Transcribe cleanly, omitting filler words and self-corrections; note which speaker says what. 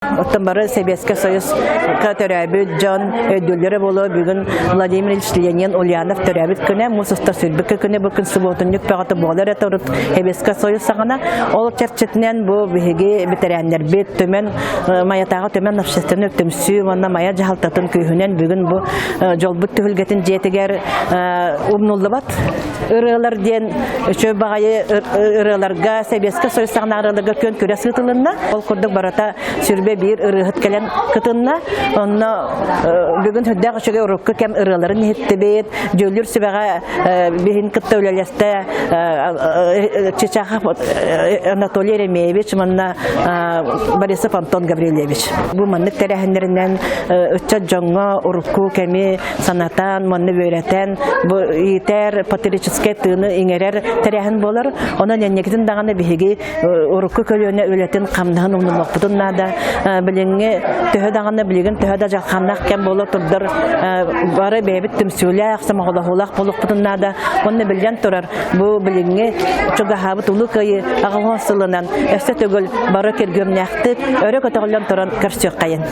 Speaker 1: Оттон бары Сэбиэскэй Союзка төрөөбүт дьон өйдүүллэрэ буолуо бүгүн Владимир Ильич Ленин Ульянов төрөөбүт күнэ, муус устар сүүрбэккэ күнэ бу күн субуотунньук бөҕөтө буолар этэ урут Сэбиэскэй Союз саҕана. Ол чэрчитинэн бу биһиги бэтэрээннэрбит Түмэн Майатааҕы Түмэн общественнай түмсүү уонна Майа дьаһалтатын күүһүнэн бүгүн бу дьолбут түһүлгэтин дьиэтигэр умнуллубат ырыалар диэн үчүгэй баҕайы ырыаларга Сэбиэскэй Союз саҕана ырыаларга күөн күрэс ыытылынна. Ол курдук барыта 21 ырыаһыт кэлэн кытынна. Онно бүгүн сүрдээх үчүгэй урукку кэм ырыаларын иһиттибит. Дьүүллүүр сүбэҕэ биһин кытта үлэлэстэ Чичахов Анатолий Еремеевич уонна Борисов Антон Гаврильевич. Бу маннык тэрээһиннэринэн ыччат дьоҥҥо урукку кэми санатан, манна үөрэтэн, бу иитэр патриотическай тыыны иҥэрэр тэрээһин буолар. Онон энньэгитин даҕаны биһиги урукку көлүөнэ үлэтин хамнаһын умнумуохпутун наада. Билиҥҥи төһө даҕаны билигин төһө да дьалхааннаах кэм буола турдар бары бэйэбит түмсүүлээх, сомоҕолоһуулаах буолуохпутун наада. Уонна биллэн турар, бу билиҥҥи чугаһаабыт Улуу Кыайыы 80 сылынан өссө төгүл бары киргиэмнээхтик өрө көтөҕүллэн туран көрсүөххэйин.